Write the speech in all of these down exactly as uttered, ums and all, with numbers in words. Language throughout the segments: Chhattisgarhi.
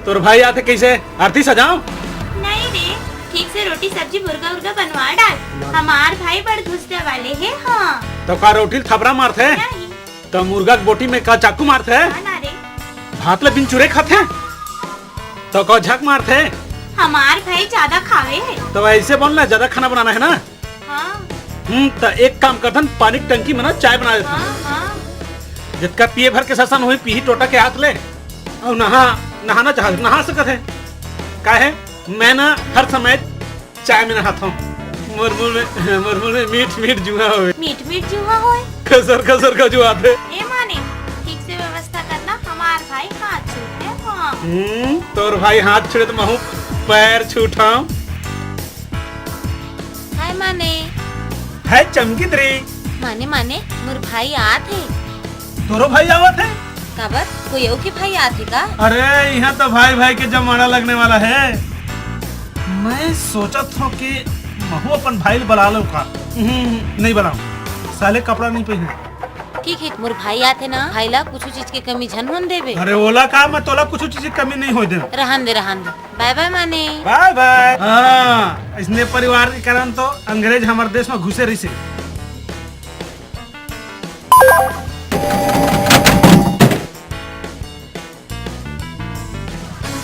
तोर भाई आथे कइसे? आरती सजाव। नहीं रे, ठीक से रोटी सब्जी मुर्गा उर्गा बनवा डाल। हमार भाई बड़ गुस्सा वाले हे। हाँ। तो का रोटी ल थपरा मारथे? नहीं। तो मुर्गा के बोटी में का चाकू मारथे? हाँ ना रे। भात ल बिन चुरे खाथे? तो का झक मारथे? हमार भाई ज्यादा खावे हे। तो ऐसे बोल ना, ज्यादा खाना बनाना है ना? हाँ। हम्म, त एक काम करथन, पानी के टंकी में ना चाय बना देथन। हाँ, हाँ। जितका पिए भर के ससन होई, पीही टोटा के हाथ ले। अउ नहा, नहाना चाह, नहा सकत है। काहे? मैं ना हर समय चाय में नहाता हूँ। मोर मुंह में, मोर मुंह में मीठ मीठ जुआ होए। मीठ मीठ जुआ होए। खसर खसर का जुआ थे। ए माने, ठीक से व्यवस्था करना, हमार भाई हाथ छूटे। हाँ। हम्म, तोर भाई हाथ छुड़े तो महू पैर छूटाऊं। हाय माने। हाय चमकी दरी। माने, माने, मोर भाई आत हे। तोरो भाई आवत हे? काबर? कोई अउ के भाई आत हे का? अरे, इहाँ तो भाई भाई के जमाना लगने वाला है। मैं सोचत हूँ कि महू अपन भाई ल बला लो का। हम्म, नहीं बलाऊं। साले कपड़ा नहीं पहने। ठीक है, मोर भाई आथे ना, भाई ला कुछ चीज के कमी झन होन देबे। अरे ओला का, मैं तोला कुछ चीज की कमी नहीं होय दे। रहन दे, रहन दे। बाय बाय माने। बाय बाय। हाँ, इसने परिवार के कारण तो अंग्रेज हमारे देश में घुसे रही से।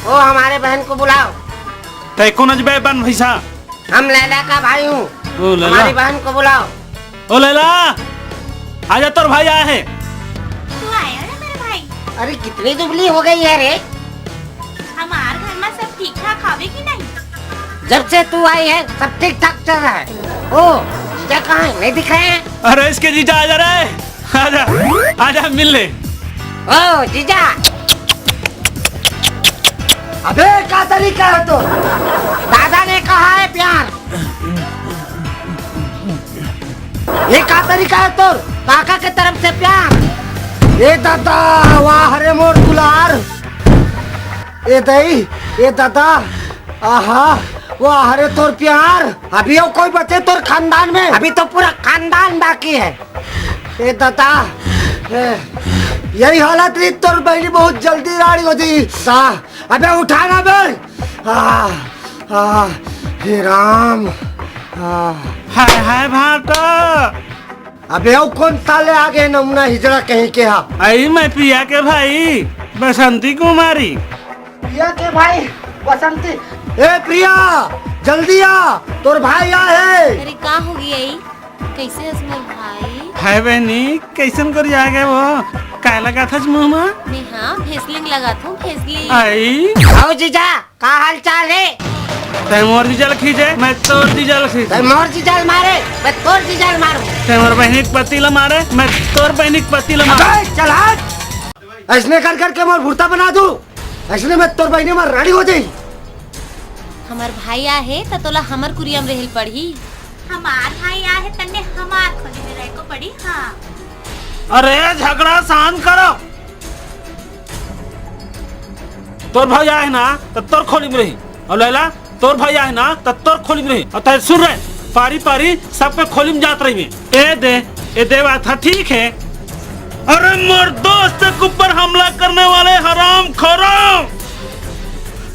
ओ, हमारे बहन को बुलाओ। तै कौन अजबे बन भैसा? हम लैला का भाई हूँ। ओ लैला। हमारी बहन को बुलाओ। ओ लैला, आजा, तोर भाई आया है। तू आया ना मेरे भाई। अरे, कितनी दुबली हो गई है रे। हमार घर में सब ठीक ठाक हवे कि नहीं? जब से तू आई है, सब ठीक ठाक चल रहा है। ओ, जीजा कहाँ है? नहीं दिख रहे हैं। अरे, इसके जीजा आजा रे। आजा, आजा, मिल ले। ओ जीजा। अबे, का तरीका है तो? दादा ने कहा है प्यार। ये का तरीका है तोर? काका के तरफ से प्यार। ए दादा, वाह रे मोर दुलार। ए दई, ए दादा, आहा, वाह रे तोर प्यार। अभी अउ कोई बचे तोर खानदान में? अभी तो पूरा खानदान बाकी है। ए दादा, ए, यही हालत रही तोर बहनी बहुत जल्दी राड़ी हो जाई। दा, अबे उठा ना बे। आ, आ, हे राम। आ। हाय, हाय भाटा। अबे अउ कौन साले आगे नमूना हिजड़ा कहीं के हा? आई मैं प्रिया के भाई बसंती कुमारी। प्रिया के भाई बसंती। ए प्रिया, जल्दी आ, तोर भाई आ है। अरे का हो गया ई? कैसे हस मोर भाई? हाय बहनी, कैसन गोरिया गए वो? काय लगाथस मुंह मा? मैं हाँ, भेसलिंग लगाथूं, भेसलिंग। आई। आओ जीजा, का हाल चाल है? तै मोर जीजा ल खींचे, मैं तोर जीजा ल खींचे। तै मोर जीजा ल मारे, मैं तोर जीजा ल मारूं। तै मोर बहनी के पति ल मारे, मैं तोर बहनी के पति ल मारूं। अबे, चल हट। ऐसने कर करके मोर भुरता बना दूं। ऐसने में तोर बहनी मार रानी हो जाई। हमर भाई आहे त तोला हमर कुरिया म रेहल पड़ही। हमार भाई आहे तन्ने हमार खोली में रहे को पड़ी। हाँ। अरे झगड़ा शांत करो। तोर भाई आहे ना त तोर खोली में रही। अउ लैला तोर भाई आहे ना, त तोर खोली में रही। अउ तै सुन रे, पारी पारी सबके खोली में जात रही में। ए दे, ए दे बात हा ठीक है। अरे मोर दोस्त के ऊपर हमला करने वाले हराम खोरो,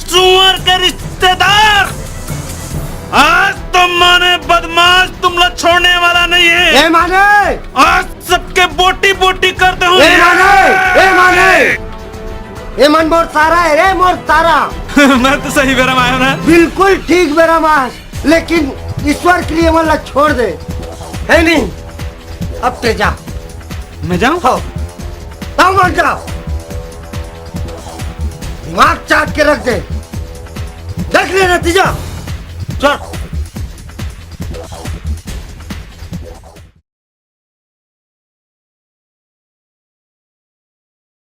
सुअर के रिश्तेदार, आज तो माने बदमाश तुम लोग छोड़ने वाला नहीं है। ए माने। आज सबके बोटी बोटी करते हूँ। ए माने, ए माने। ए मन मोर सारा है रे, मोर सारा। मैं तो सही बेरा में आया हूँ ना। बिल्कुल ठीक बेरा में आस, लेकिन ईश्वर के लिए मन ला छोड़ दे, है नहीं? अब ते जा। मैं जाऊँ? हाँ। ताऊ मान जाओ। दिमाग चाट के रख दे। देख ले नतीजा। चल।